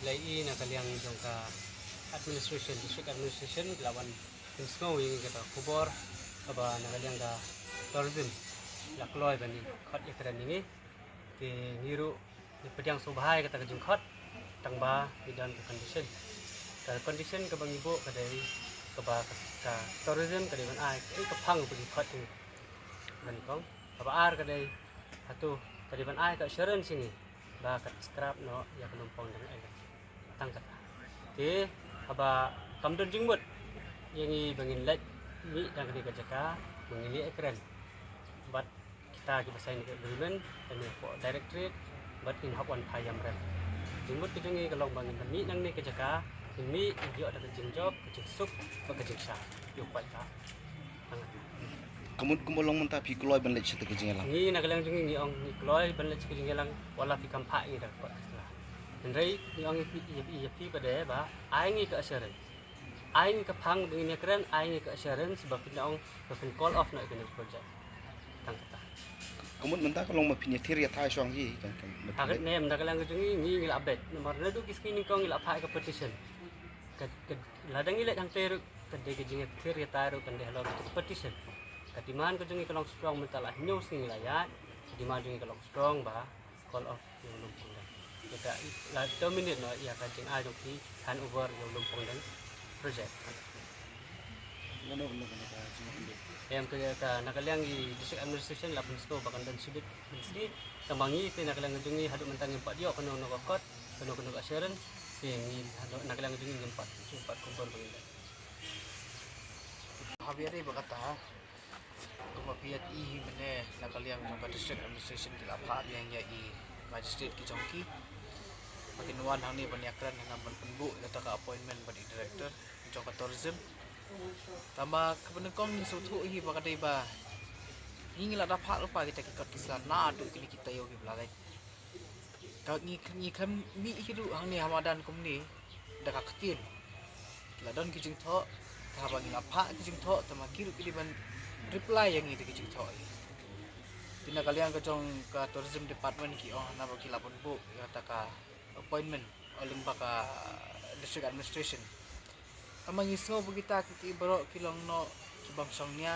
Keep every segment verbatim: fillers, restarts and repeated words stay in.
I na ka liang jong ka administration, district administration, la wan pynsngew ïa ngi kata ka khubor kaba na ka liang ka tourism la kloi ban ïa khot ïa kren ïa ngi. Te ngi ruh ngi pdiang sngewbha ïa kata ka jingkhot, tang ba ngi don ka condition. Ka condition kaba ngi buh ka dei kaba ka, ka tourism ka dei ban ai ka, ka phang ba ngi khot ïa ngi. Ban kong, kaba ar ka dei, hato ka dei ban ai ka assurance ïa ngi ba ka scrap noh ïa ka Lumpong Deng Island. Tang kata. Te haba kam don jingmut ïa ngi ba ngin leit mih dang kane ka jaka ba ngin ïa kren bad kita kiba sign ka agreement, kane ka directorate bad ngin hap wan phai ïamrem. Jingmut ka jong ngi ka long ba ngin mih nangne ka jaka, ngin mih ngin ïoh da ka jingjop, ka jingsuk bad ka jingshai ïa u paidbah. Tang kata. Ka mut kumba long mynta phi kloi ban leit sha ka jingïalang? Ngi na ka liang jong ngi ngi ong ngi kloi ban leit sha ka jingïalang, wat la phi kam phah ïa ngi da ka kot ka sla. Hynrei ngi ong ïa phi, ïa phi, ïa phi pat de ba ai ngi ka assurance, ai ngi ka phang ba ngin ïa kren, ai ngi ka assurance ba phin ong ba phin call off noh ïa kane ka project. Tang kata. Ka mut mynta ka long ba phin ïathir ïathai shong hi kan kan. Ha katne mynta ka liang ka jong ngi ngi ngi la beit namar naduh ki sngi nyngkong ngi la phah ka petition. Ka, ka, lada ngi leit hangtei ruh ka dei ka jingïathir ïathai ruh kan dei halor ka petition. Ka demand ka jong ngi ka long strong mynta la hynñiew sngi la ïaid. Ka demand jong ngi ka long strong ba call off ïa u Lumpong Deng. Ïa ka, la terminate noh ïa ka jingai jong ki, hand over ïa u Lumpong Deng project. Ngano ngano ngano ka jingmut? Em, ka, ka na ka liang i district administration la pynsngew ba kan don shibit mynstep. Tang ba ngi te na ka liang jong ngi haduh mynta ngim pat ïoh kano kano ka kot, kano kano ka assurance. Te ngi haduh na ka liang jong ngi ngim pat, ngim pat khubor ba ngin leit. Haba ïadei bad kata, kumba phi ïohi hi mynne na ka liang jong ka district administration ki la phah biang ïa i magistrate ki jong ki ba kin wan hangne ban ïakren, hangne ban pynbna ïa kata ka appointment bad i director jong ka tourism. Tang ba kaba nyngkong ngi sngewthuh hi ba ka dei ba ngi ngi la da phah lypa kita ki kot ki sla naduh kine ki taïew kiba la leit. Ka ngi, ngi khlem mih hi ruh hangne ha madan kumne da ka ktien. Ki la don ki jingthoh, te haba ngi la phah ki jingthoh, te ma ki ruh ki dei ban reply ïa ngi da ki jingthoh. Te na ka liang ka jong ka tourism department ki ong hana ba ki la pynbna ïa kata ka appointment lyngba ka district administration. Tang ba ngi sngew ba kita ki, ki baroh ki long noh ki bym shongnia,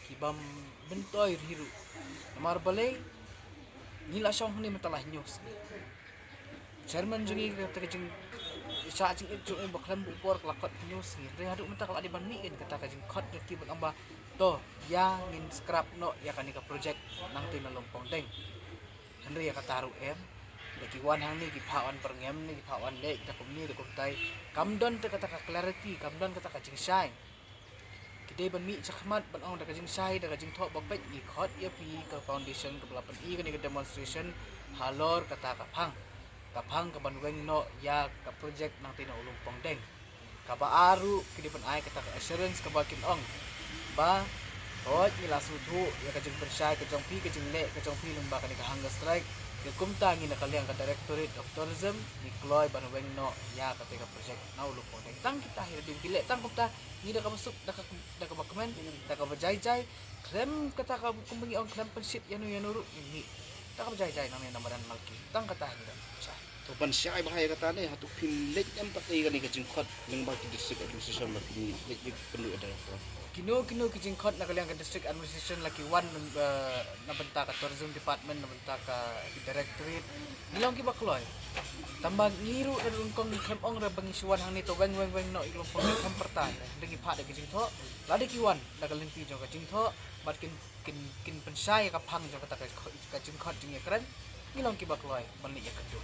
ki bym myntoi ruh hi ruh. Namar balei ngi la shong hangne mynta la hynñiew sngi. Chairman jong ngi kata ka jing, shah jingit jong u ba khlem buh por ka la khot hynñiew sngi. Hynrei haduh mynta ka la dei ban mih kein kata ka jingkhot jong ki ban ong ba to ïa ngin scrap noh ïa kane ka project nangtei na Lumpong Deng. Hynrei ïa kata ruh em, da ki wan hangne ki phah wan byrngem ne ki phah wan leh da kumne da kumtai. Kam don te kata ka clarity, kam don kata ka jingshai. Ki dei ban mih shakhmat ban ong da ka jingshai da ka jingthoh ba peit ngi khot ïa phi ka foundation kaba la pyni kane ka demonstration halor kata ka phang. Ka phang kaban weng noh ïa ka project nangtei na u Lumpong Deng. Kaba ar ruh ki dei ban ai kata ka assurance kaba kin ong ba hooid ngi la sngewthuh ïa ka jingpynshai ka jong phi, ka jingleh ka jong phi lyngba kane ka hunger strike. Te kumta ngi na ka liang ka Directorate of Tourism ngi kloi ban weng noh ïa kata ka project na u Lumpong Deng. Tang kita hi ruh ki leh tang kumta. Ngi da kaba suk, da ka, da kaba kmen, da kaba jai jai. Khlem kata ka kumba ngi ong khlem pynshit ïano ïano ruh ngi mih. Da kaba jai jai nangne na madan Malki. Tang kata hi da. Cha. To ban shai bha ïa kata ne, hato phin leit em pat ïa kane ka jingkhot lyngba ki district administration ba phin leit ïa pynduh ïa director. Kino kino ki jingkhot na ka liang ka district administration la ki wan, eh, na bynta ka tourism department, na bynta ka directorate. Ngi long kiba kloi. Tang ba ngi ruh na nyngkong ngi khlem ong re ba ngi shu wan hangne to weng weng weng noh ïa u Lumpong, ngi khlem pyrta re. Hynrei ngi phah da ki jingthoh, lada ki wan da ka lynti jong ka jingthoh bad kin, kin, kin pynshai ïa ka phang jong kata ka, ka jingkhot jingïakren, ngi long kiba kloi ban leit ïakynduh.